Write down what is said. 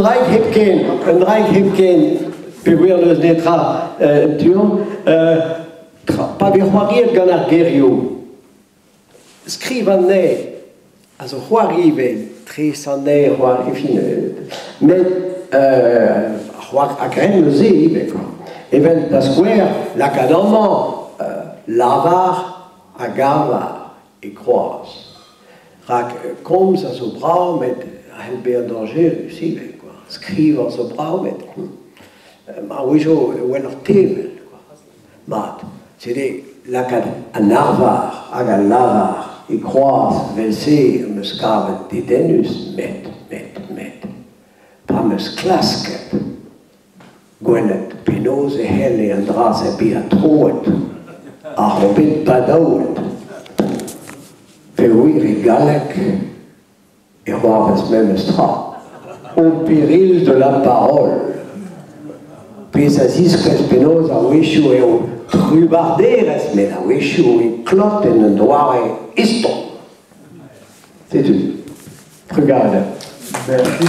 draig hepken, un draig hepken, peogwir n'eus netra en tu-hont, pa vez c'hoariet gant ar gerioù, skriv anezhe a zo c'hoari ivez, tres anezhe, c'hoari, enfin, met c'hoari a-grenn neuze ivez kwa. Evel da skouer, lakaat amañ lavar hag arvar e kroaz. Rak komz a zo brav met a c'hell bezañ dañjerus ivez kwa. Skrivañ zo brav met a-wezhioù e weler tevel kwa. Mat, sede lakaat an arvar hag al lavar e kroaz evel-se am eus kavet dedennus met, met, met pa 'm eus klasket gwelet penaos e c'helle an dra-se bezañ troet ha on bet badaouet peogwir e galleg e c'hoarvez memes tra au péril de la parole pezh a ziskouez penaos a-wechoù eo trubarderezh met a-wechoù e klot en un doare eston. Setu. Trugarez. Merci.